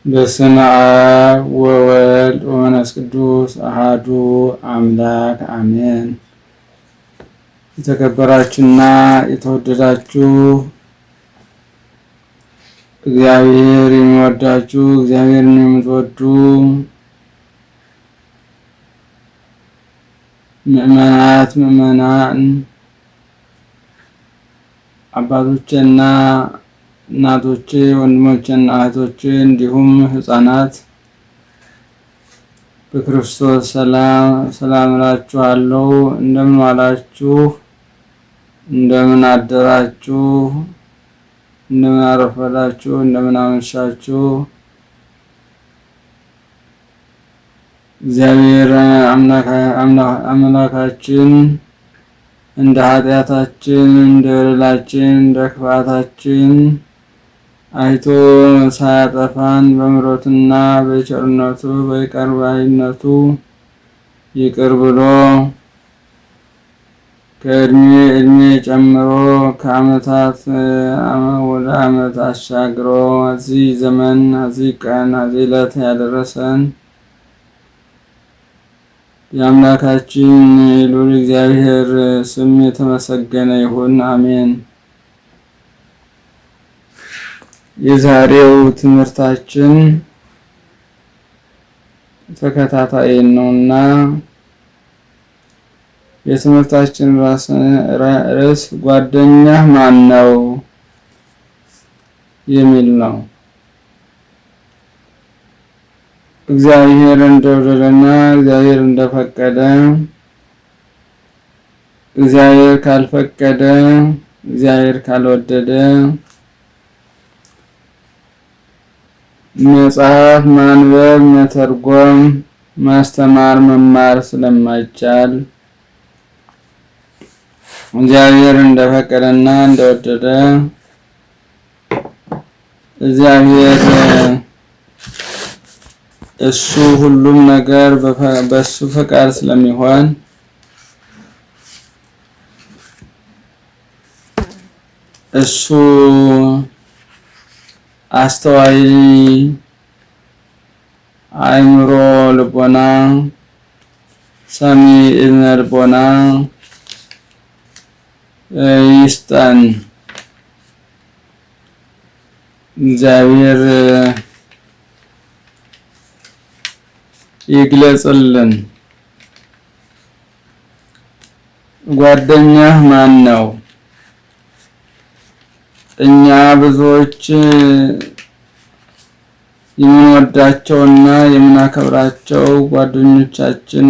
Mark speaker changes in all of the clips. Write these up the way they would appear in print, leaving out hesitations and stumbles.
Speaker 1: በስመ አብ ወወልድ ወመንፈስ ቅዱስ አሐዱ አምላክ አሜን። የተከበራችሁና የተወደዳችሁ እግዚአብሔር የሚወዳችሁ እግዚአብሔርን የምትወዱ ምእመናት፣ ምእመናን፣ አባቶቼና እናቶቼ፣ ወንድሞቼና እህቶቼ እንዲሁም ሕፃናት በክርስቶስ ሰላም ሰላም እላችኋለሁ። እንደምን ዋላችሁ? እንደምን አደራችሁ? እንደምን አረፈዳችሁ? እንደምን አመሻችሁ? እግዚአብሔር አምላካችን እንደ ኃጢአታችን፣ እንደ በደላችን፣ እንደ ክፋታችን አይቶ ሳያጠፋን በምሕረቱና በቸርነቱ በይቅር ባይነቱ ይቅር ብሎ ከእድሜ እድሜ ጨምሮ ከዓመታት ወደ ዓመት አሻግሮ እዚህ ዘመን፣ እዚህ ቀን፣ እዚህ ዕለት ያደረሰን የአምላካችን የልዑል እግዚአብሔር ስም የተመሰገነ ይሁን፣ አሜን። የዛሬው ትምህርታችን ተከታታይ ነውና የትምህርታችን ርዕስ ጓደኛህ ማን ነው የሚል ነው። እግዚአብሔር እንደወደደና እግዚአብሔር እንደፈቀደ፣ እግዚአብሔር ካልፈቀደ፣ እግዚአብሔር ካልወደደ መጽሐፍ ማንበብ፣ መተርጎም፣ ማስተማር፣ መማር ስለማይቻል እግዚአብሔር እንደፈቀደና እንደወደደ እግዚአብሔር እሱ ሁሉም ነገር በሱ ፈቃድ ስለሚሆን እሱ አስተዋይ አእምሮ ልቦና፣ ሰሚ እዝነ ልቦና ይስጠን። እግዚአብሔር ይግለጽልን። ጓደኛህ ማን ነው? እኛ ብዙዎች የምንወዳቸውና የምናከብራቸው ጓደኞቻችን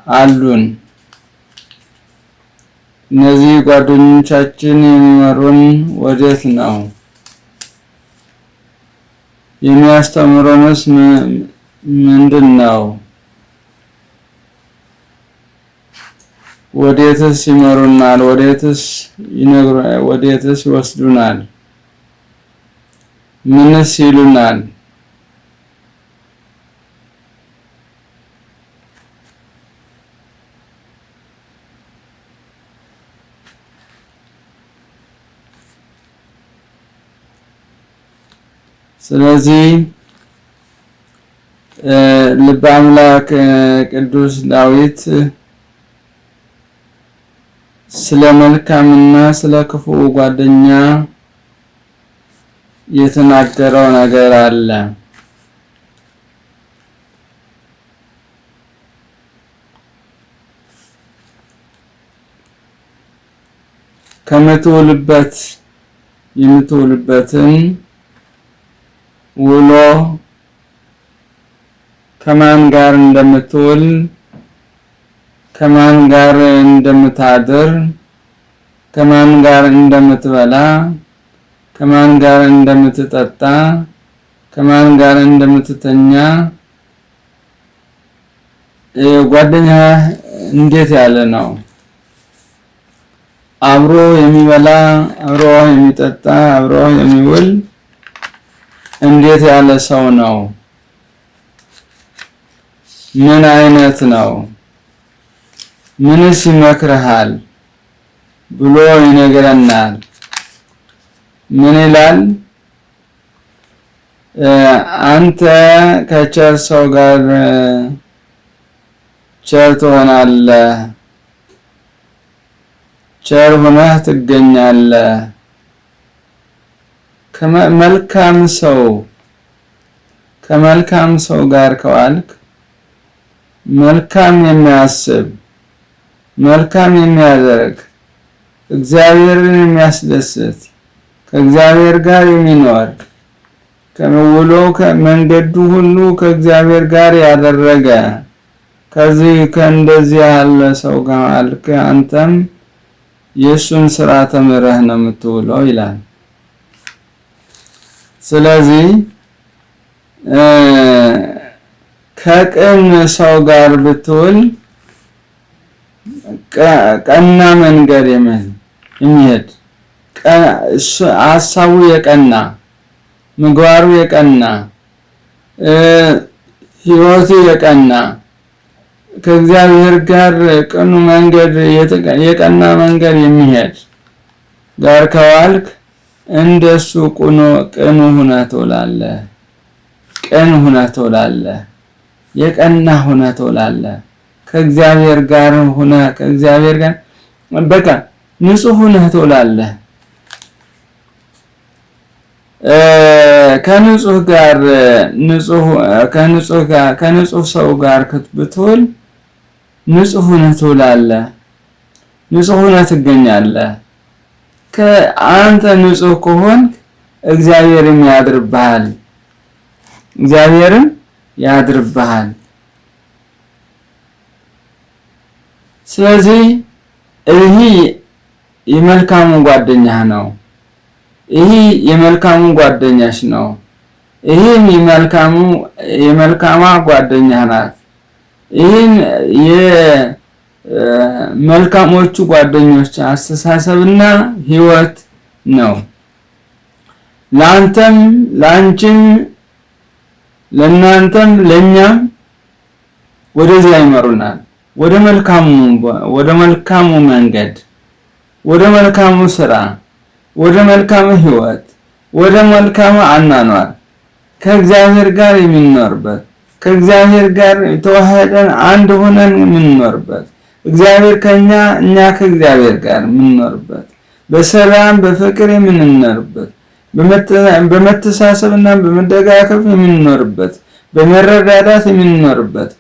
Speaker 1: አሉን። እነዚህ ጓደኞቻችን የሚመሩን ወዴት ነው? የሚያስተምሩንስ ምንድን ነው? ወዴትስ ይመሩናል? ወዴትስ ይወስዱናል? ምንስ ይሉናል? ስለዚህ ልበ አምላክ ቅዱስ ዳዊት ስለ መልካምና ስለ ክፉ ጓደኛ የተናገረው ነገር አለ። ከምትውልበት የምትውልበትን ውሎ፣ ከማን ጋር እንደምትውል፣ ከማን ጋር እንደምታድር፣ ከማን ጋር እንደምትበላ፣ ከማን ጋር እንደምትጠጣ፣ ከማን ጋር እንደምትተኛ፣ ጓደኛ እንዴት ያለ ነው? አብሮ የሚበላ፣ አብሮ የሚጠጣ፣ አብሮ የሚውል እንዴት ያለ ሰው ነው? ምን አይነት ነው? ምንስ ይመክርሃል? ብሎ ይነግረናል። ምን ይላል? አንተ ከቸር ሰው ጋር ቸር ትሆናለህ፣ ቸር ሆነህ ትገኛለህ። ከመልካም ሰው ከመልካም ሰው ጋር ከዋልክ መልካም የሚያስብ፣ መልካም የሚያደርግ፣ እግዚአብሔርን የሚያስደስት፣ ከእግዚአብሔር ጋር የሚኖር፣ ከውሎ ከመንገዱ ሁሉ ከእግዚአብሔር ጋር ያደረገ፣ ከዚህ ከእንደዚህ ያለ ሰው ጋር አልክ አንተም የእሱን ስራ ተምረህ ነው የምትውለው ይላል። ስለዚህ ከቅን ሰው ጋር ብትውል ቀና መንገድ የሚሄድ፣ ሀሳቡ የቀና፣ ምግባሩ የቀና፣ ህይወቱ የቀና፣ ከእግዚአብሔር ጋር ቅኑ መንገድ የቀና መንገድ የሚሄድ ጋር ከዋልክ እንደሱ ቅኑ ሁነህ ትውላለህ። ቅን ሁነህ ትውላለህ። የቀና ሁነህ ትውላለህ። ከእግዚአብሔር ጋር ሁነህ ከእግዚአብሔር ጋር በቃ ንጹህ ሁነህ ትውላለህ። ከንጹህ ጋር ንጹህ ከንጹህ ጋር ከንጹህ ሰው ጋር ብትውል ንጹህ ሁነህ ትውላለህ። ንጹህ ሁነህ ትገኛለህ። ከአንተ ንጹህ ከሆንክ እግዚአብሔርም ያድርብሃል። እግዚአብሔርም ያድርብሃል። ስለዚህ ይህ የመልካሙ ጓደኛህ ነው። ይህ የመልካሙ ጓደኛሽ ነው። ይህም የመልካሟ ጓደኛህ ናት። ይህም የመልካሞቹ ጓደኞች አስተሳሰብና ህይወት ነው። ላንተም ላንቺም ለናንተም ለኛም ወደዚያ ይመሩናል። ወደ መልካሙ መንገድ፣ ወደ መልካሙ ስራ፣ ወደ መልካሙ ህይወት፣ ወደ መልካሙ አኗኗር፣ ከእግዚአብሔር ጋር የምንኖርበት፣ ከእግዚአብሔር ጋር ተዋህደን አንድ ሆነን የምንኖርበት፣ እግዚአብሔር ከኛ እኛ ከእግዚአብሔር ጋር የምንኖርበት፣ በሰላም በፍቅር የምንኖርበት፣ በመተሳሰብና በመደጋገፍ የምንኖርበት፣ በመረዳዳት የምንኖርበት፣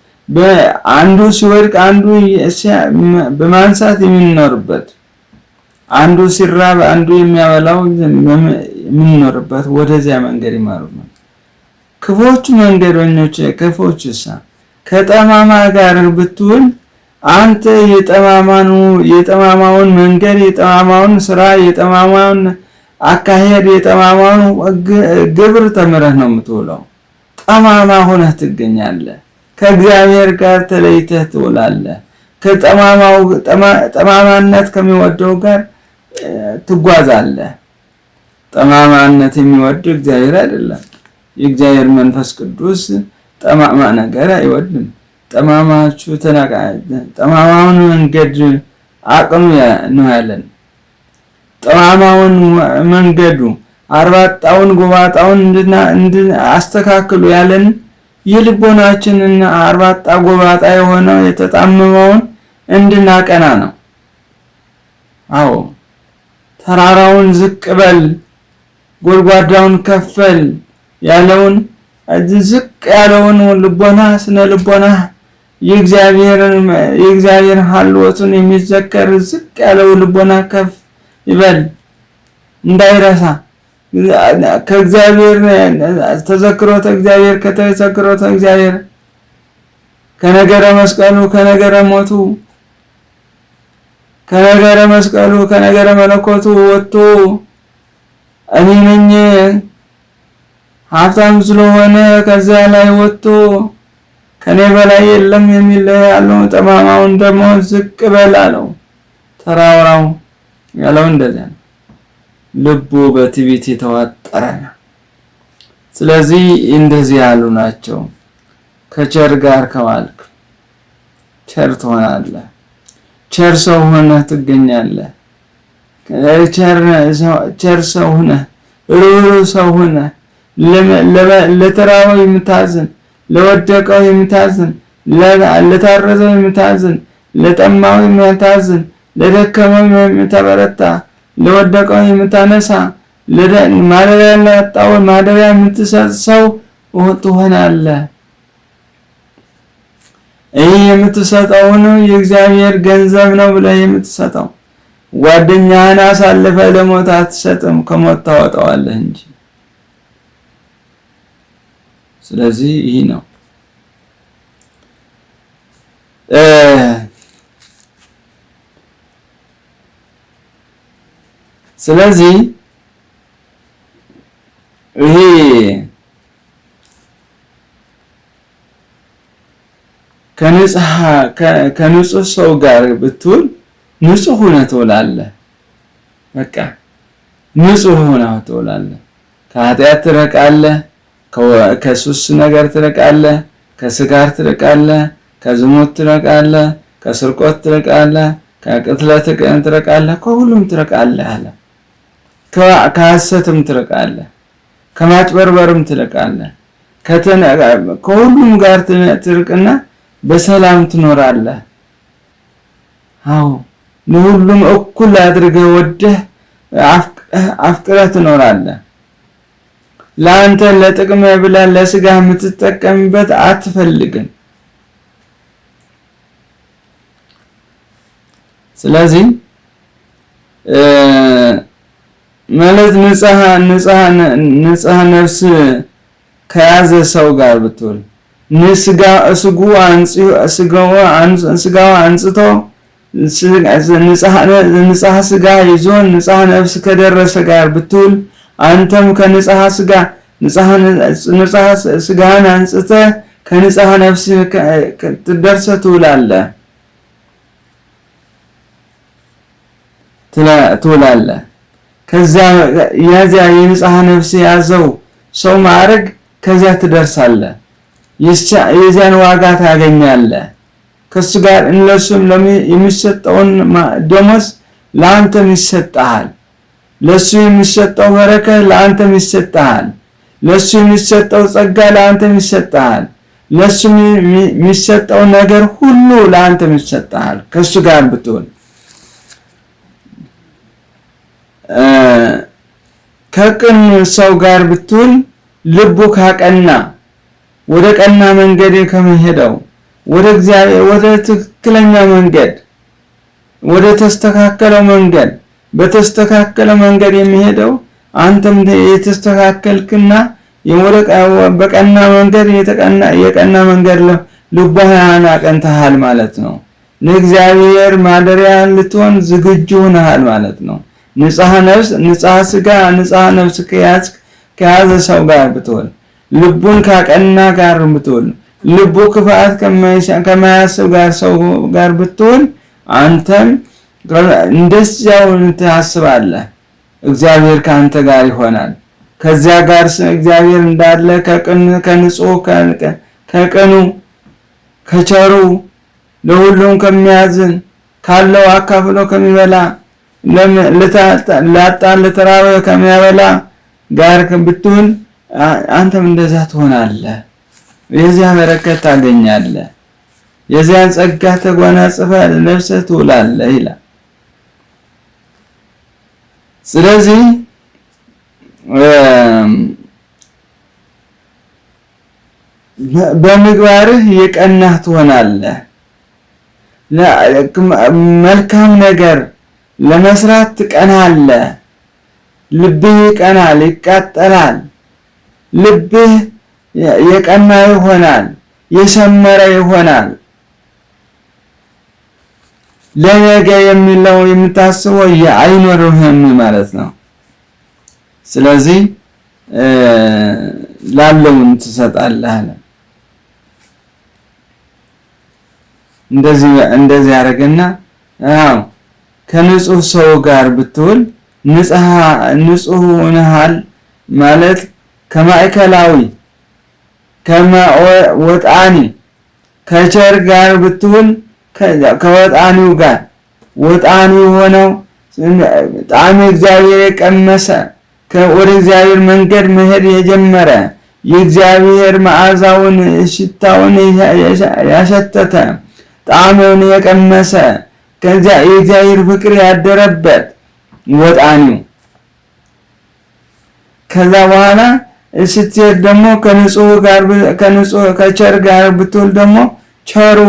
Speaker 1: አንዱ ሲወድቅ አንዱ በማንሳት የምንኖርበት፣ አንዱ ሲራብ አንዱ የሚያበላው የምንኖርበት ወደዚያ መንገድ ይመሩናል። ክፎቹ መንገደኞች ክፎችሳ ከጠማማ ጋር ብትውል አንተ የጠማማውን መንገድ፣ የጠማማውን ስራ፣ የጠማማውን አካሄድ፣ የጠማማውን ግብር ተምረህ ነው የምትውለው። ጠማማ ሆነህ ትገኛለህ። ከእግዚአብሔር ጋር ተለይተህ ትውላለህ። ከጠማማው ጠማማነት ከሚወደው ጋር ትጓዛለህ። ጠማማነት የሚወድ እግዚአብሔር አይደለም። የእግዚአብሔር መንፈስ ቅዱስ ጠማማ ነገር አይወድም። ጠማማችሁ ተናቃ ጠማማውን መንገድ አቅኑ ነው ያለን። ጠማማውን መንገዱ አርባጣውን ጎባጣውን አስተካክሉ ያለን የልቦናችንን አርባጣ ጎባጣ የሆነው የተጣመመውን እንድናቀና ነው። አዎ ተራራውን ዝቅ በል ጎድጓዳውን ከፈል ያለውን ዝቅ ያለውን ልቦና ስነ ልቦና የእግዚአብሔርን ሀልወቱን የሚዘከር ዝቅ ያለው ልቦና ከፍ ይበል እንዳይረሳ፣ ከእግዚአብሔር ተዘክሮተ እግዚአብሔር ከተዘክሮተ እግዚአብሔር ከነገረ መስቀሉ ከነገረ ሞቱ ከነገረ መስቀሉ ከነገረ መለኮቱ ወጥቶ እኔ ነኝ ሀብታም ስለሆነ ከዚያ ላይ ወጥቶ ከኔ በላይ የለም የሚል ያለው ጠማማውን ደግሞ ዝቅ በል አለው። ተራራው ያለው እንደዚያ ነው። ልቡ በትዕቢት የተዋጠረ ነው። ስለዚህ እንደዚህ ያሉ ናቸው። ከቸር ጋር ከዋልክ ቸር ትሆናለህ። ቸር ሰው ሆነህ ትገኛለህ። ቸር ሰው ሆነህ ርኅሩህ ሰው ሆነህ ለተራበው የምታዝን፣ ለወደቀው የምታዝን፣ ለታረዘው የምታዝን፣ ለጠማው የምታዝን፣ ለደከመው የምታበረታ፣ ለወደቀው የምታነሳ፣ ማደሪያ ላጣው ማደሪያ የምትሰጥ ሰው ትሆናለህ። ይህ የምትሰጠውን የእግዚአብሔር ገንዘብ ነው ብለህ የምትሰጠው ጓደኛህን አሳልፈህ ለሞት አትሰጥም፣ ከሞት ታወጣዋለህ እንጂ። ስለዚህ ይህ ነው። ስለዚህ ይሄ ከንጹህ ሰው ጋር ብትውል ንጹህ ሆነህ ትውላለህ። በቃ ንጹህ ሆነህ ትውላለህ። ከኃጢአት ትርቃለህ፣ ከሱስ ነገር ትርቃለህ፣ ከስጋር ትርቃለህ፣ ከዝሙት ትርቃለህ፣ ከስርቆት ትርቃለህ፣ ከቅትለት ትርቃለህ፣ ከሁሉም ትርቃለህ አለ። ከሐሰትም ትርቃለህ፣ ከማጭበርበርም ትርቃለህ፣ ከሁሉም ጋር ትርቅና በሰላም ትኖራለህ። አዎ ለሁሉም እኩል አድርገህ ወደህ አፍቅረህ ትኖራለህ። ለአንተ ለጥቅምህ ብለህ ለስጋ የምትጠቀምበት አትፈልግም። ስለዚህ ማለት ንጽህ ነፍስ ከያዘ ሰው ጋር ብትውል ስጋው አንጽቶ ንጽህ ስጋ ይዞ ንጽህ ነፍስ ከደረሰ ጋር ብትውል አንተም ከንጽህ ስጋ ንጽህ ስጋህን አንጽተህ ከንጽህ ነፍስ ደርሰህ ትውላለህ ትውላለህ። ከዚያ የዚያ የንጽህ ነፍስ የያዘው ሰው ማዕረግ ከዚያ ትደርሳለህ። የዚያን ዋጋ ታገኛለህ። ከሱ ጋር እነሱም የሚሰጠውን ደሞዝ ለአንተም ይሰጥሃል። ለሱ የሚሰጠው በረከት ለአንተም ይሰጥሃል። ለሱ የሚሰጠው ጸጋ ለአንተም ይሰጥሃል። ለሱ የሚሰጠው ነገር ሁሉ ለአንተም ይሰጥሃል። ከሱ ጋር ብትሆን ከቅን ሰው ጋር ብትውል ልቡ ካቀና ወደ ቀና መንገድ ከመሄደው ወደ እግዚአብሔር ወደ ትክክለኛ መንገድ ወደ ተስተካከለው መንገድ በተስተካከለ መንገድ የሚሄደው አንተም የተስተካከልክና በቀና መንገድ የቀና መንገድ ልብህን አቀንተሃል ማለት ነው። ለእግዚአብሔር ማደሪያ ልትሆን ዝግጁ ሆነሃል ማለት ነው። ንጽህ ነፍስ፣ ንጽህ ስጋ፣ ንጽህ ነፍስ ከያዘ ሰው ጋር ብትሆን፣ ልቡን ካቀና ጋር ብትሆን፣ ልቡ ክፋት ከማያስብ ጋር ሰው ጋር ብትሆን አንተም እንደዚያው ታስባለህ። እግዚአብሔር ካንተ ጋር ይሆናል። ከዚያ ጋር እግዚአብሔር እንዳለ ከንጹህ ከቅኑ ከቸሩ ለሁሉም ከሚያዝን ካለው አካፍሎ ከሚበላ ላጣ ለተራበ ከሚያበላ ጋር ብትሆን አንተም እንደዛ ትሆናለህ። የዚያ በረከት ታገኛለህ። የዚያን ጸጋ ተጎናጽፈህ ለብሰህ ትውላለህ ይላል። ስለዚህ በምግባርህ የቀናህ ትሆናለህ። መልካም ነገር ለመስራት ትቀናለህ። ልብህ ይቀናል፣ ይቃጠላል። ልብህ የቀና ይሆናል፣ የሰመረ ይሆናል። ለነገ የሚለው የምታስበው አይኖርህም ማለት ነው። ስለዚህ ላለውን ትሰጣለህ አለ። እንደዚህ ያደርግና አዎ ከንጹህ ሰው ጋር ብትውል ንጹህ ሆነሃል ማለት ከማዕከላዊ ከወጣኒ ከቸር ጋር ብትውል ከወጣኒው ጋር ወጣኒ ሆነው ጣዕመ እግዚአብሔር የቀመሰ ወደ እግዚአብሔር መንገድ መሄድ የጀመረ፣ የእግዚአብሔር መዓዛውን ሽታውን ያሸተተ፣ ጣዕሙን የቀመሰ፣ የእግዚአብሔር ፍቅር ያደረበት ወጣኒው። ከዛ በኋላ ስትሄድ ደግሞ ከንጹህ ጋር፣ ከንጹህ ከቸር ጋር ብትውል ደግሞ ቸሩ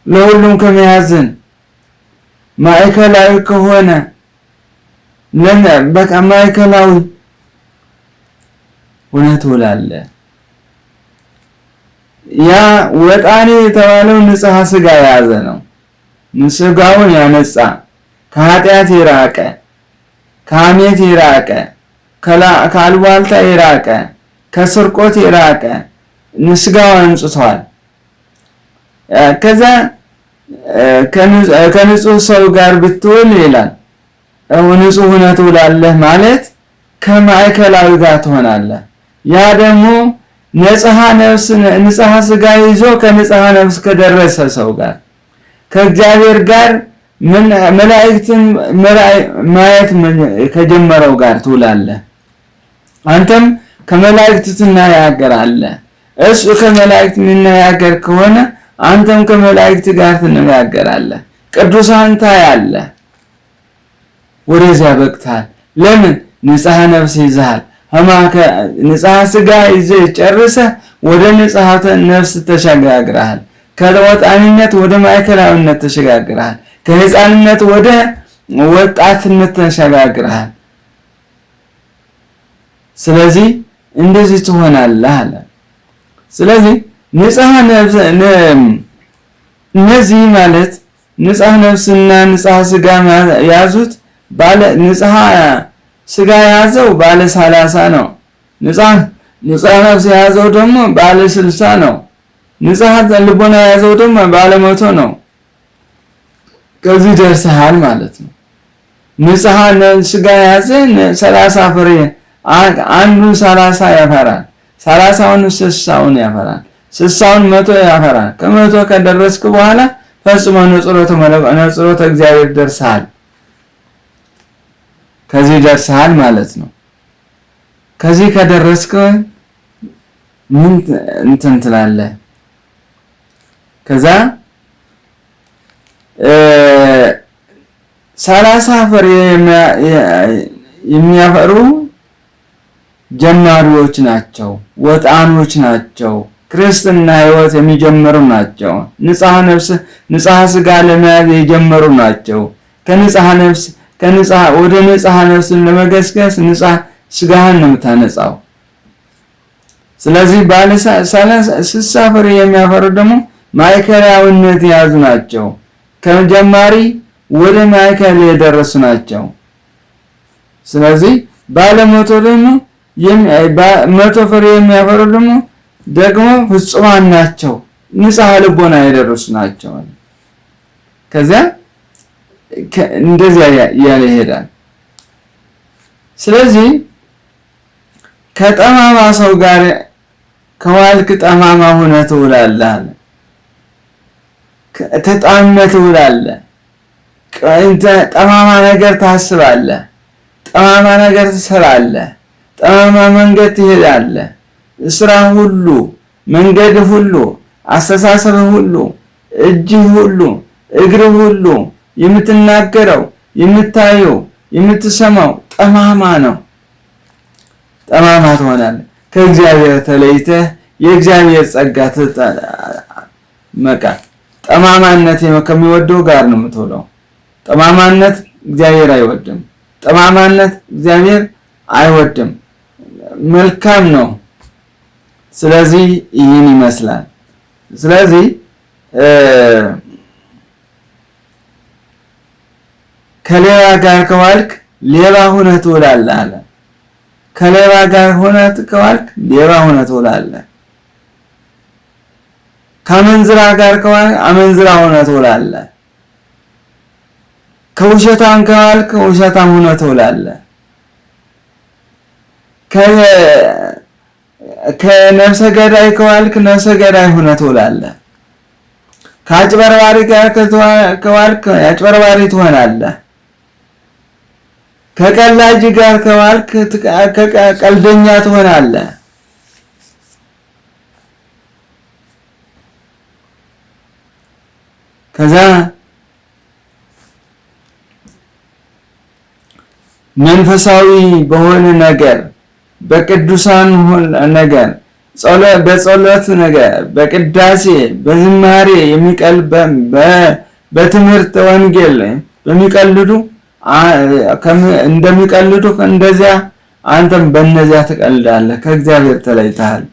Speaker 1: ለሁሉም ከመያዝን ማዕከላዊ ከሆነ፣ በቃ ማዕከላዊ ሆነህ ትውላለህ። ያ ወጣኔ የተባለው ንጽሐ ስጋ የያዘ ነው። ስጋውን ያነጻ፣ ከኃጢአት የራቀ፣ ከሐሜት የራቀ፣ ከአሉባልታ የራቀ፣ ከስርቆት የራቀ ስጋውን አንጽቷል። ከዛ ከንጹህ ሰው ጋር ብትውል ይላል፣ ንጹህ ሆነህ ትውላለህ ማለት ከማዕከላዊ ጋር ትሆናለህ። ያ ደግሞ ንጽሐ ነፍስ፣ ንጽሐ ስጋ ይዞ ከንጽሐ ነፍስ ከደረሰ ሰው ጋር፣ ከእግዚአብሔር ጋር መላእክትን ማየት ከጀመረው ጋር ትውላለህ። አንተም ከመላእክት ትነጋገራለህ። እሱ ከመላእክት የሚነጋገር ከሆነ አንተም ከመላእክት ጋር ትነጋገራለህ። ቅዱሳን ታያለህ። ወደዚያ በቅተሃል። ለምን? ንጽሐ ነፍስ ይዘሃል። ንጽሐ ስጋ ይዘህ ጨርሰህ ወደ ንጽሐ ነፍስ ተሸጋግረሃል። ከወጣኒነት ወደ ማዕከላዊነት ተሸጋግረሃል። ከህፃንነት ወደ ወጣትነት ተሸጋግረሃል። ስለዚህ እንደዚህ ትሆናለህ አለ። ስለዚህ ንጽሐ ነፍስ፣ እነዚህ ማለት ንጽሐ ነፍስና ንጽሐ ስጋ ያዙት፣ ባለ ንጽሐ ስጋ የያዘው ባለ 30 ነው። ንጽሐ ነፍስ የያዘው ደግሞ ባለ 60 ነው። ንጽሐ ልቦና የያዘው ደግሞ ባለ 100 ነው። ከዚህ ደርሰሃል ማለት ነው። ንጽሐ ስጋ የያዘ 30 ፍሬ፣ አንዱን 30 ያፈራል። 30ውን 60ውን ያፈራል። 60ውን 100 ያፈራል። ከ100 ከደረስክ በኋላ ፈጽሞ ነጽሮተ እግዚአብሔር ደርሰሃል። ከዚህ ደርሰሃል ማለት ነው። ከዚህ ከደረስክ ምን እንትን ትላለህ? ከዛ 30 ፍሬ የሚያፈሩ ጀማሪዎች ናቸው፣ ወጣኖች ናቸው፣ ክርስትና ሕይወት የሚጀምሩ ናቸው። ንጽሐ ነፍስ፣ ንጽሐ ስጋ ለመያዝ የጀመሩ ናቸው። ከንጽሐ ነፍስ ከንጽሐ ወደ ንጽሐ ነፍስን ለመገስገስ ንጽሐ ስጋህን ነው የምታነጻው። ስለዚህ ባለ 60 ፍሬ የሚያፈሩ ደግሞ ማዕከላዊነት የያዙ ናቸው። ከጀማሪ ወደ ማዕከል የደረሱ ናቸው። ስለዚህ ባለ 100 ደግሞ፣ 100 ፍሬ የሚያፈሩ ደግሞ ፍጹማን ናቸው። ንጽሐ ልቦና የደረሱ ናቸው። ከዚያ እንደዚያ እያለ ይሄዳል። ስለዚህ ከጠማማ ሰው ጋር ከዋልክ ጠማማ ሆነህ ትውላለህ። ተጣመህ ትውላለህ። ጠማማ ነገር ታስባለህ። ጠማማ ነገር ትሰራለህ። ጠማማ መንገድ ትሄዳለህ። ስራ ሁሉ፣ መንገድ ሁሉ፣ አስተሳሰብ ሁሉ፣ እጅህ ሁሉ፣ እግርህ ሁሉ፣ የምትናገረው፣ የምታየው፣ የምትሰማው ጠማማ ነው። ጠማማ ትሆናለህ። ከእግዚአብሔር ተለይተህ የእግዚአብሔር ጸጋ መቃ ጠማማነት ከሚወደው ጋር ነው የምትውለው። ጠማማነት እግዚአብሔር አይወድም። ጠማማነት እግዚአብሔር አይወድም። መልካም ነው። ስለዚህ ይህን ይመስላል። ስለዚህ ከሌባ ጋር ከዋልክ ሌባ ሆነህ ትውላለህ አለ። ከሌባ ጋር ሆነህ ከዋልክ ሌባ ሆነህ ትውላለህ። ከአመንዝራ ጋር ከዋልክ አመንዝራ ሆነህ ትውላለህ። ከውሸታም ከዋልክ ውሸታም ሆነህ ትውላለህ። ከነፍሰ ገዳይ ከዋልክ ነፍሰ ገዳይ ሆነህ ትውላለህ። ከአጭበርባሪ ጋር ከዋልክ አጭበርባሪ ትሆናለህ። ከቀላጅ ጋር ከዋልክ ቀልደኛ ትሆናለህ። ከዛ መንፈሳዊ በሆነ ነገር፣ በቅዱሳን ነገር፣ በጸሎት ነገር፣ በቅዳሴ፣ በዝማሬ የሚቀል፣ በትምህርት ወንጌል በሚቀልዱ እንደሚቀልዱ እንደዚያ አንተም በእነዚያ ትቀልዳለህ፣ ከእግዚአብሔር ተለይተሃል።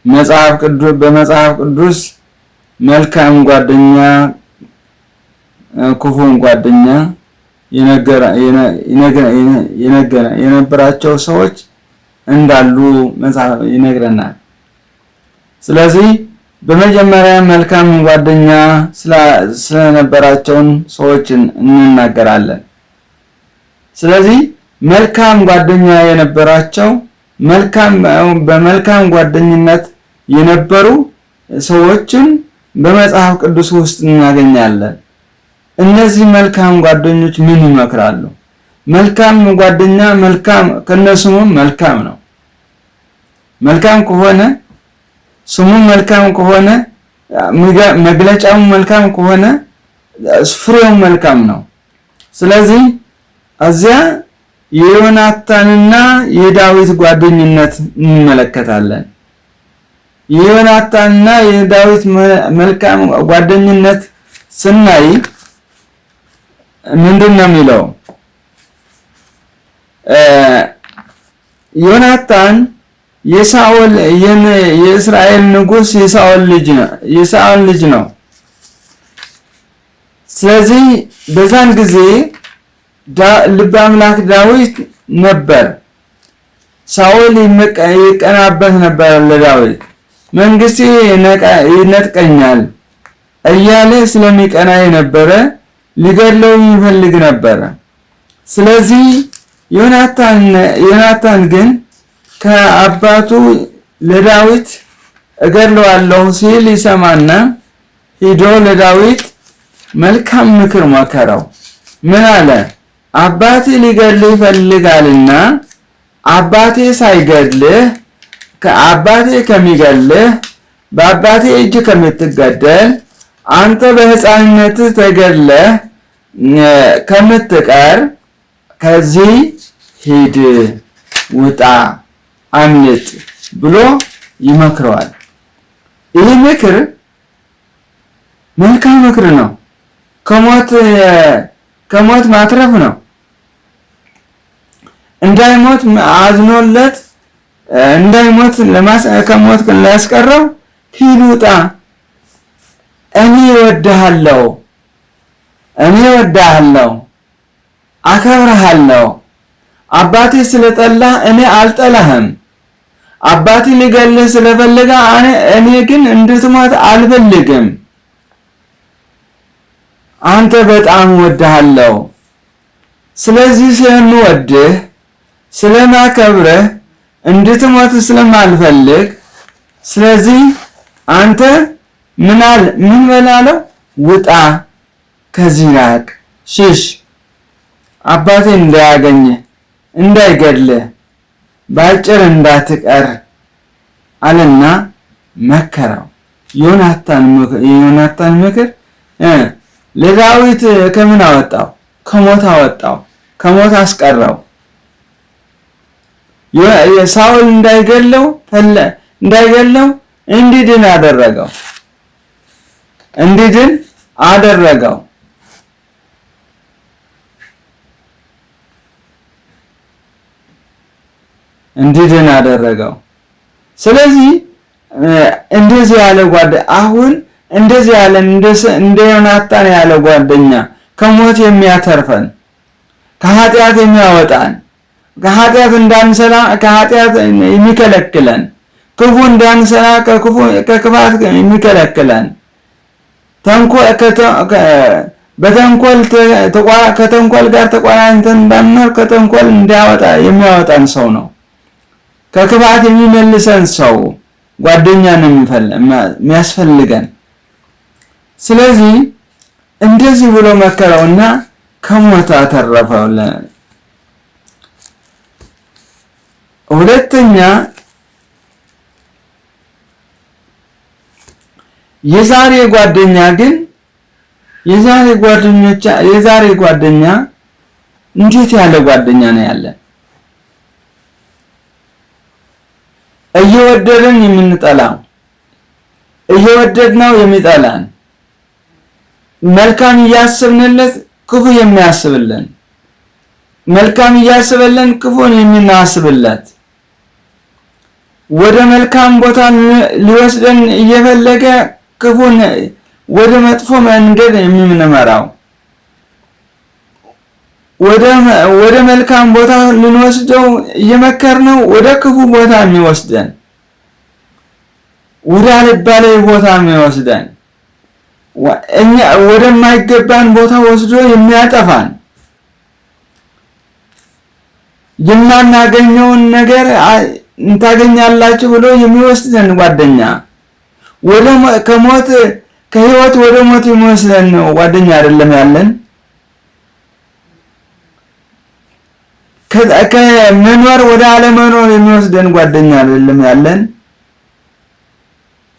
Speaker 1: መጽሐፍ ቅዱስ በመጽሐፍ ቅዱስ መልካም ጓደኛ ክፉን ጓደኛ የነበራቸው ሰዎች እንዳሉ መጽሐፍ ይነግረናል። ስለዚህ በመጀመሪያ መልካም ጓደኛ ስለነበራቸውን ሰዎችን እንናገራለን። ስለዚህ መልካም ጓደኛ የነበራቸው፣ መልካም በመልካም ጓደኝነት የነበሩ ሰዎችን በመጽሐፍ ቅዱስ ውስጥ እናገኛለን። እነዚህ መልካም ጓደኞች ምን ይመክራሉ? መልካም ጓደኛ መልካም ከነስሙ መልካም ነው። መልካም ከሆነ፣ ስሙ መልካም ከሆነ፣ መግለጫው መልካም ከሆነ፣ ፍሬው መልካም ነው። ስለዚህ እዚያ የዮናታንና የዳዊት ጓደኝነት እንመለከታለን። የዮናታንና የዳዊት መልካም ጓደኝነት ስናይ ምንድን ነው የሚለው? ዮናታን የሳኦል፣ የእስራኤል ንጉስ የሳኦል ልጅ ነው። ስለዚህ በዛን ጊዜ ልበ አምላክ ዳዊት ነበር። ሳኦል ይቀናበት ነበር ለዳዊት። መንግስቴ ይነጥቀኛል እያለ ስለሚቀና የነበረ ሊገድለው ይፈልግ ነበረ። ስለዚህ ዮናታን ግን ከአባቱ ለዳዊት እገድለዋለሁ ሲል ይሰማና ሂዶ ለዳዊት መልካም ምክር መከረው። ምን አለ? አባቴ ሊገድልህ ይፈልጋልና አባቴ ሳይገድልህ፣ ከአባቴ ከሚገድልህ፣ በአባቴ እጅ ከምትገደል፣ አንተ በሕፃንነትህ ተገድለህ ከምትቀር ከዚህ ሂድ፣ ውጣ፣ አምልጥ ብሎ ይመክረዋል። ይህ ምክር መልካም ምክር ነው። ከሞት ማትረፍ ነው። እንዳይሞት አዝኖለት እንዳይሞት ከሞት ላስቀረው ሂድ፣ ውጣ፣ እኔ እወድሃለሁ፣ እኔ እወድሃለሁ፣ አከብርሃለሁ። አባቴ ስለጠላህ እኔ አልጠላህም። አባቴ ሊገልህ ስለፈለገ እኔ ግን እንድትሞት አልፈልግም። አንተ በጣም እወድሃለሁ። ስለዚህ ስለምወድህ፣ ስለማከብርህ፣ እንድትሞት ስለማልፈልግ፣ ስለዚህ አንተ ምናል ምን በላለው፣ ውጣ፣ ከዚህ ራቅ፣ ሽሽ፣ አባቴ እንዳያገኝህ፣ እንዳይገድልህ፣ ባጭር እንዳትቀር አለና መከረው። የዮናታን ምክር ለዳዊት ከምን አወጣው? ከሞት አወጣው፣ ከሞት አስቀረው። ሳኦል እንዳይገለው እንዲድን አደረገው። እንዲድን አደረገው። እንዲድን አደረገው። ስለዚህ እንደዚህ ያለ ጓደ አሁን እንደዚህ ያለ እንደ ዮናታን ያለ ጓደኛ፣ ከሞት የሚያተርፈን፣ ከኃጢአት የሚያወጣን፣ ከኃጢአት እንዳንሰራ ከኃጢአት የሚከለክለን፣ ክፉ እንዳንሰራ ከክፉ ከክፋት የሚከለክለን፣ በተንኮል ከተንኮል ጋር ተቆራኝተን እንዳንኖር ከተንኮል እንዲያወጣ የሚያወጣን ሰው ነው። ከክፋት የሚመልሰን ሰው። ጓደኛ ነው የሚያስፈልገን። ስለዚህ እንደዚህ ብሎ መከረውና ከሞት አተረፈው። ሁለተኛ የዛሬ ጓደኛ ግን የዛሬ ጓደኞች የዛሬ ጓደኛ እንዴት ያለ ጓደኛ ነው ያለ? እየወደድን የምንጠላው፣ እየወደድነው የሚጠላን፣ መልካም እያሰብንለት ክፉ የሚያስብልን፣ መልካም እያስበልን ክፉን የምናስብለት፣ ወደ መልካም ቦታ ሊወስደን እየፈለገ ክፉን ወደ መጥፎ መንገድ የምንመራው፣ ወደ መልካም ቦታ ልንወስደው እየመከርነው ወደ ክፉ ቦታ የሚወስደን፣ ወደ አልባሌ ቦታ የሚወስደን፣ እኛ ወደማይገባን ቦታ ወስዶ የሚያጠፋን፣ የማናገኘውን ነገር ታገኛላችሁ ብሎ የሚወስደን ጓደኛ፣ ወደ ከሞት ከህይወት ወደ ሞት የሚወስደን ነው ጓደኛ አይደለም ያለን። ከመኖር ወደ አለመኖር የሚወስደን ጓደኛ አይደለም ያለን።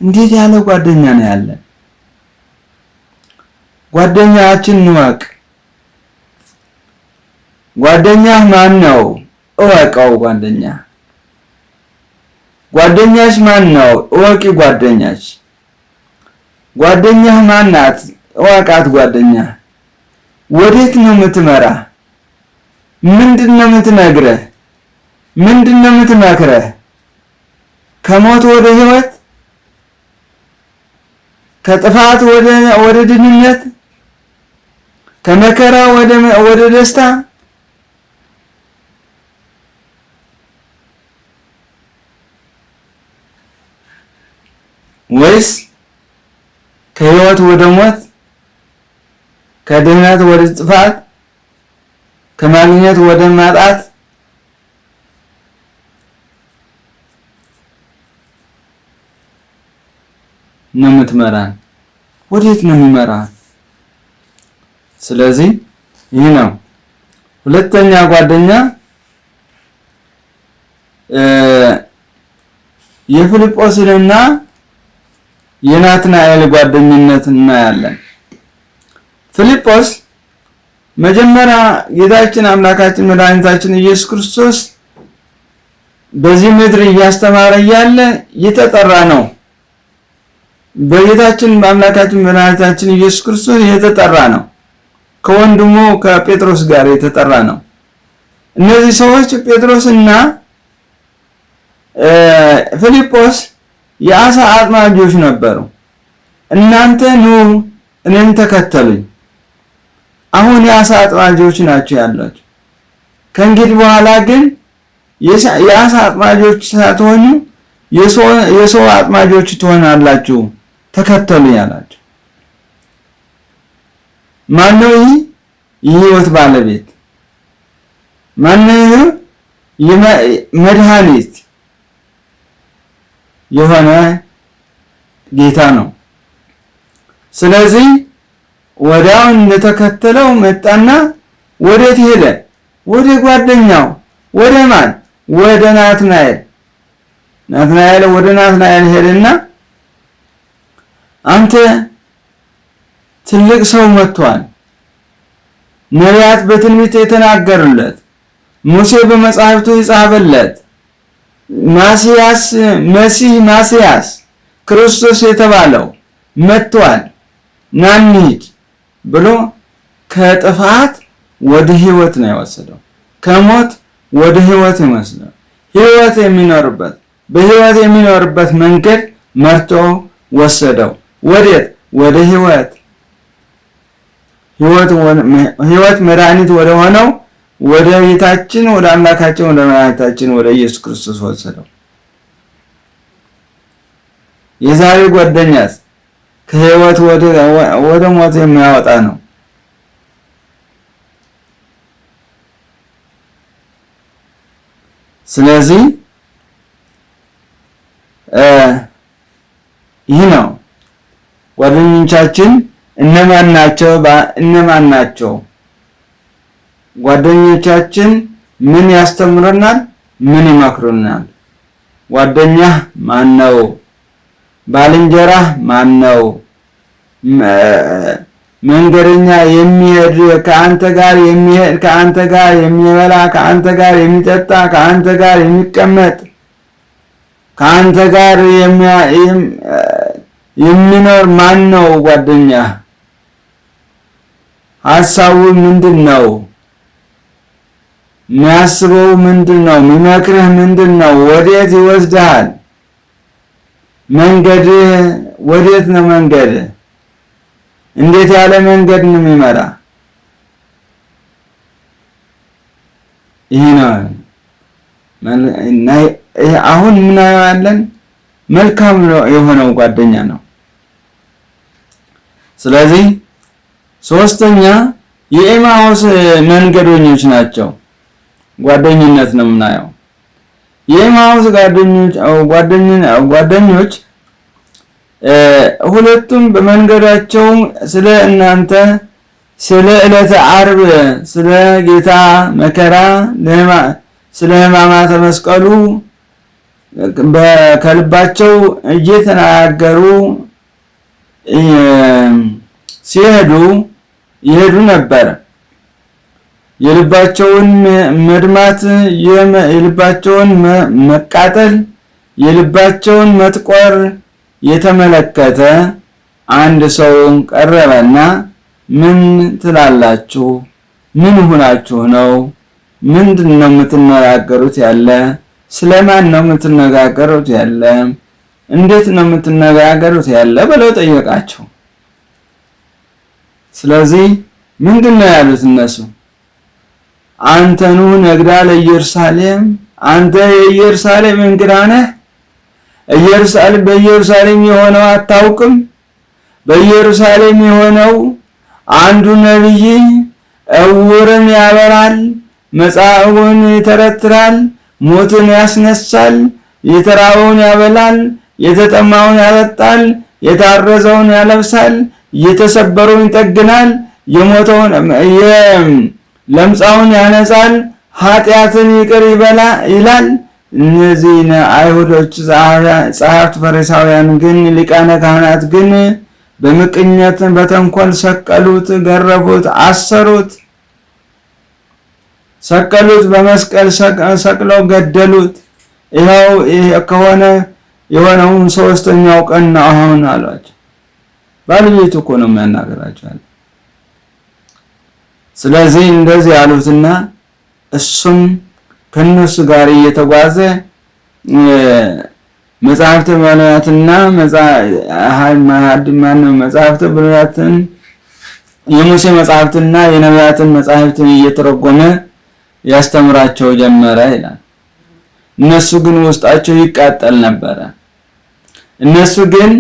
Speaker 1: እንዴት ያለ ጓደኛ ነው ያለን? ጓደኛችን እንወቅ። ጓደኛህ ማን ነው? እወቀው። ጓደኛ ጓደኛሽ ማን ነው? እወቂ። ጓደኛሽ ጓደኛህ ማን ናት? እወቃት። ጓደኛ ወዴት ነው የምትመራ? ምንድን ነው የምትነግረህ? ምንድን ነው የምትመክረህ? ከሞት ወደ ህይወት፣ ከጥፋት ወደ ድህነት፣ ከመከራ ወደ ደስታ፣ ወይስ ከህይወት ወደ ሞት፣ ከድህነት ወደ ጥፋት፣ ከማግኘት ወደ ማጣት? ነው የምትመራን? ወዴት ነው የሚመራን? ስለዚህ ይህ ነው ሁለተኛ ጓደኛ። የፊልጶስንና የናትናኤል ጓደኝነት እናያለን። ፊልጶስ መጀመሪያ ጌታችን አምላካችን መድኃኒታችን ኢየሱስ ክርስቶስ በዚህ ምድር እያስተማረ እያለ የተጠራ ነው። በጌታችን በአምላካችን መድኃኒታችን ኢየሱስ ክርስቶስ የተጠራ ነው። ከወንድሙ ከጴጥሮስ ጋር የተጠራ ነው። እነዚህ ሰዎች ጴጥሮስና ፊልጶስ የአሳ አጥማጆች ነበሩ። እናንተ ኑ እኔን ተከተሉኝ። አሁን የአሳ አጥማጆች ናቸው ያሏቸው። ከእንግዲህ በኋላ ግን የአሳ አጥማጆች ሳትሆኑ የሰው አጥማጆች ትሆናላችሁ፣ ተከተሉኝ አላቸው። ማነው ይህ? የህይወት ባለቤት ማነው? ይህ መድኃኒት የሆነ ጌታ ነው። ስለዚህ ወዲያው እንደተከተለው መጣና ወዴት ሄደ? ወደ ጓደኛው፣ ወደ ማን? ወደ ናትናኤል። ናትናኤል ወደ ናትናኤል ሄደና አንተ ትልቅ ሰው መጥቷል፣ ነቢያት በትንቢት የተናገሩለት፣ ሙሴ በመጻሕፍቱ የጻፈለት ማስያስ መሲህ ማስያስ ክርስቶስ የተባለው መጥቷል፣ ና እንሂድ ብሎ ከጥፋት ወደ ህይወት ነው የወሰደው። ከሞት ወደ ህይወት ይመስላል። ህይወት የሚኖርበት በህይወት የሚኖርበት መንገድ መርቶ ወሰደው። ወዴት? ወደ ህይወት። ህይወት መድኃኒት ወደ ሆነው ወደ ጌታችን ወደ አምላካችን ወደ መድኃኒታችን ወደ ኢየሱስ ክርስቶስ ወሰደው። የዛሬ ጓደኛስ ከህይወት ወደ ሞት የሚያወጣ ነው። ስለዚህ ይህ ነው። ጓደኞቻችን እነማን ናቸው? እነማን ናቸው? ጓደኞቻችን ምን ያስተምሩናል? ምን ይመክሩናል? ጓደኛህ ማን ነው? ባልንጀራህ ማን ነው? መንገደኛ የሚሄድ፣ ከአንተ ጋር የሚሄድ፣ ከአንተ ጋር የሚበላ፣ ከአንተ ጋር የሚጠጣ፣ ከአንተ ጋር የሚቀመጥ፣ ከአንተ ጋር የሚኖር ማን ነው? ጓደኛ ሀሳቡ ምንድን ነው? የሚያስበው ምንድን ነው? የሚመክርህ ምንድን ነው? ወዴት ይወስድሃል? መንገድህ ወዴት ነው? መንገድ እንዴት ያለ መንገድ ነው የሚመራ? ይሄ ነው። አሁን ምናየዋለን መልካም የሆነው ጓደኛ ነው። ስለዚህ ሶስተኛ የኤማሁስ መንገደኞች ናቸው። ጓደኝነት ነው የምናየው። የኤማሁስ ጓደኞች ሁለቱም በመንገዳቸው ስለ እናንተ፣ ስለ ዕለተ ዓርብ፣ ስለ ጌታ መከራ፣ ስለ ሕማማተ መስቀሉ ከልባቸው እየተናገሩ ሲሄዱ ይሄዱ ነበር። የልባቸውን መድማት፣ የልባቸውን መቃጠል፣ የልባቸውን መጥቆር የተመለከተ አንድ ሰው ቀረበና ምን ትላላችሁ? ምን ሆናችሁ ነው? ምንድን ነው የምትነጋገሩት ያለ? ስለማን ነው የምትነጋገሩት ያለ? እንዴት ነው የምትነጋገሩት ያለ ብለው ጠየቃቸው። ስለዚህ ምንድን ነው ያሉት እነሱ? አንተኑ ነግዳ ለኢየሩሳሌም፣ አንተ የኢየሩሳሌም እንግዳ ነህ? ኢየሩሳሌም በኢየሩሳሌም የሆነው አታውቅም? በኢየሩሳሌም የሆነው አንዱ ነብይ ዕውርን ያበራል፣ መጻጉዕን ይተረትራል፣ ሞትን ያስነሳል፣ የተራበውን ያበላል፣ የተጠማውን ያጠጣል፣ የታረዘውን ያለብሳል፣ የተሰበረውን ይጠግናል፣ የሞተውን ለምጻውን ያነጻል፣ ኃጢአትን ይቅር ይላል። እነዚህ አይሁዶች ጸሐፍት ፈሪሳውያን ግን፣ ሊቃነ ካህናት ግን በምቅኘት በተንኮል ሰቀሉት፣ ገረፉት፣ አሰሩት፣ ሰቀሉት፣ በመስቀል ሰቅለው ገደሉት። ይኸው ከሆነ የሆነውን ሶስተኛው ቀን ነው አሁን አሏቸው። ባለቤቱ እኮ ነው የሚያናገራቸው። ስለዚህ እንደዚህ ያሉትና እሱም ከነሱ ጋር እየተጓዘ መጽሐፍተ ብሉያትና መጽሐፍተ ብሉያትን፣ የሙሴ መጽሐፍትና የነቢያትን መጽሐፍትን እየተረጎመ ያስተምራቸው ጀመረ ይላል። እነሱ ግን ውስጣቸው ይቃጠል ነበረ። እነሱ ግን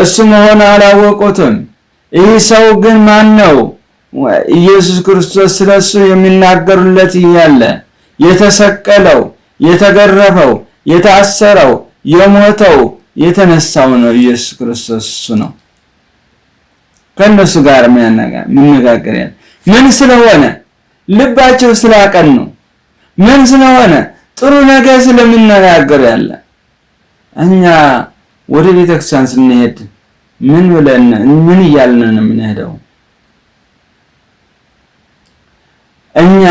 Speaker 1: እሱ መሆን አላወቁትም። ይህ ሰው ግን ማን ነው? ኢየሱስ ክርስቶስ ስለሱ የሚናገሩለት እያለ የተሰቀለው፣ የተገረፈው፣ የታሰረው፣ የሞተው፣ የተነሳው ነው ኢየሱስ ክርስቶስ እሱ ነው። ከእነሱ ጋር የሚነጋገር ያለ ምን ስለሆነ? ልባቸው ስላቀኑ፣ ምን ስለሆነ? ጥሩ ነገር ስለምነጋገር ያለ። እኛ ወደ ቤተክርስቲያን ስንሄድ ምን ብለን፣ ምን እያልን ነው የምንሄደው? እኛ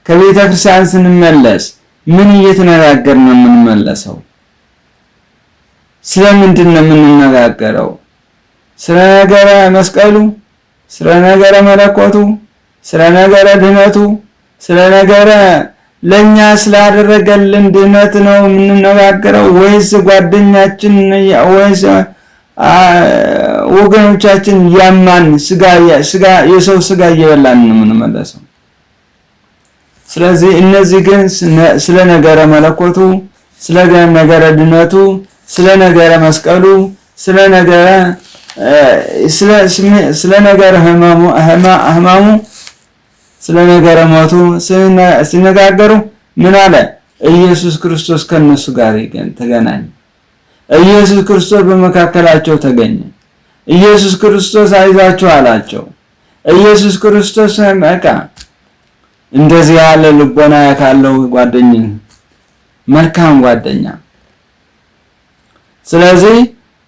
Speaker 1: ከቤተክርስቲያን ስንመለስ ምን እየተነጋገርን ነው የምንመለሰው? ስለምንድን ነው የምንነጋገረው? ስለ ነገረ መስቀሉ፣ ስለ ነገረ መለኮቱ፣ ስለ ነገረ ድህነቱ፣ ስለ ነገረ ለኛ ስላደረገልን ድህነት ነው የምንነጋገረው ወይስ ጓደኛችን ወይስ ወገኖቻችን ያማን ስጋ ስጋ የሰው ስጋ እየበላን ነው የምንመለሰው? ስለዚህ እነዚህ ግን ስለ ነገረ መለኮቱ፣ ስለ ነገረ ድነቱ፣ ስለ ነገረ መስቀሉ፣ ስለ ነገረ ህማሙ፣ ስለ ነገረ ሞቱ ሲነጋገሩ ምን አለ? ኢየሱስ ክርስቶስ ከነሱ ጋር ተገናኘ። ኢየሱስ ክርስቶስ በመካከላቸው ተገኘ። ኢየሱስ ክርስቶስ አይዟቸው አላቸው። ኢየሱስ ክርስቶስ በቃ እንደዚህ ያለ ልቦና ካለው ጓደኛ፣ መልካም ጓደኛ። ስለዚህ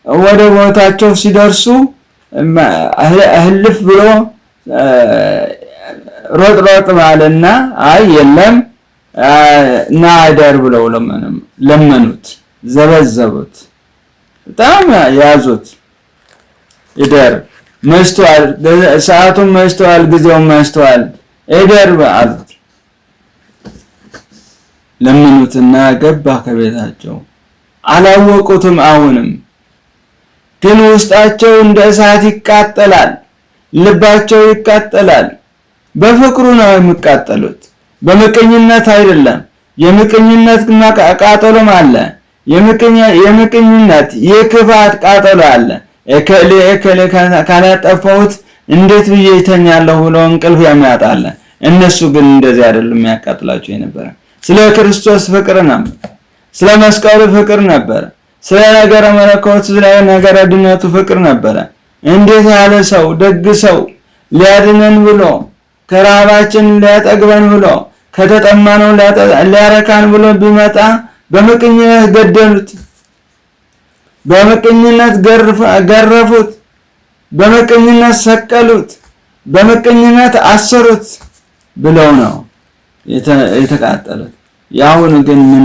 Speaker 1: ወደ ቦታቸው ሲደርሱ እልፍ ብሎ ሮጥ ሮጥ ማለና አይ የለም ና እደር ብለው ለመኑት፣ ዘበዘቡት፣ በጣም ያዙት። እደር፣ መሽቷል፣ ሰዓቱም መሽቷል፣ ጊዜውም መሽቷል፣ እደር አሉት። ለመኑትና ገባ ከቤታቸው። አላወቁትም። አሁንም ግን ውስጣቸው እንደ እሳት ይቃጠላል፣ ልባቸው ይቃጠላል። በፍቅሩ ነው የሚቃጠሉት፣ በምቀኝነት አይደለም። የምቀኝነት ቃጠሎም አለ። የምቀኝነት የክፋት ቃጠሎ አለ። እከሌ እከሌ ካላጠፋሁት እንዴት ብዬ ይተኛለሁ ብሎ እንቅልፍ ያመጣል። እነሱ ግን እንደዚህ አይደለም የሚያቃጥላቸው የነበረ። ስለ ክርስቶስ ፍቅር ነበር፣ ስለ መስቀሉ ፍቅር ነበር፣ ስለ ነገረ መለኮት፣ ስለ ነገረ ድነቱ ፍቅር ነበረ። እንዴት ያለ ሰው፣ ደግ ሰው፣ ሊያድነን ብሎ፣ ከረሃባችን ሊያጠግበን ብሎ፣ ከተጠማነው ሊያረካን ብሎ ቢመጣ በምቀኝነት ገደሉት፣ በምቀኝነት ገረፉት፣ በምቀኝነት ሰቀሉት፣ በምቀኝነት አሰሩት ብለው ነው የተቃጠሉት። የአሁኑ ግን ምን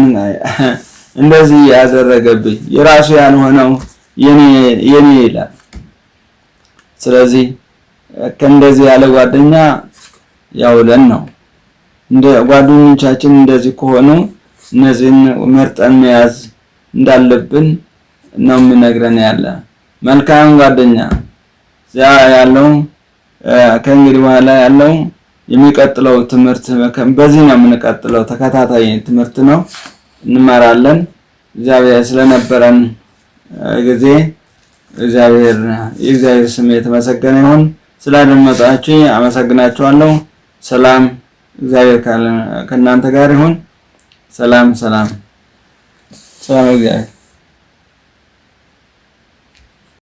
Speaker 1: እንደዚህ ያደረገብኝ፣ የራሱ ያልሆነው የኔ የኔ ይላል። ስለዚህ ከእንደዚህ ያለ ጓደኛ ያውለን ነው። እንደ ጓደኞቻችን እንደዚህ ከሆኑ እነዚህን መርጠን መያዝ እንዳለብን ነው የሚነግረን ያለ መልካም ጓደኛ። ያ ያለው ከእንግዲህ በኋላ ያለው የሚቀጥለው ትምህርት በዚህ ነው የምንቀጥለው። ተከታታይ ትምህርት ነው፣ እንማራለን። እግዚአብሔር ስለነበረን ጊዜ እግዚአብሔር የእግዚአብሔር ስም የተመሰገነ ይሁን። ስላደመጣችሁ አመሰግናችኋለሁ። ሰላም፣ እግዚአብሔር ከእናንተ ጋር ይሁን። ሰላም፣ ሰላም፣ ሰላም እግዚአብሔር።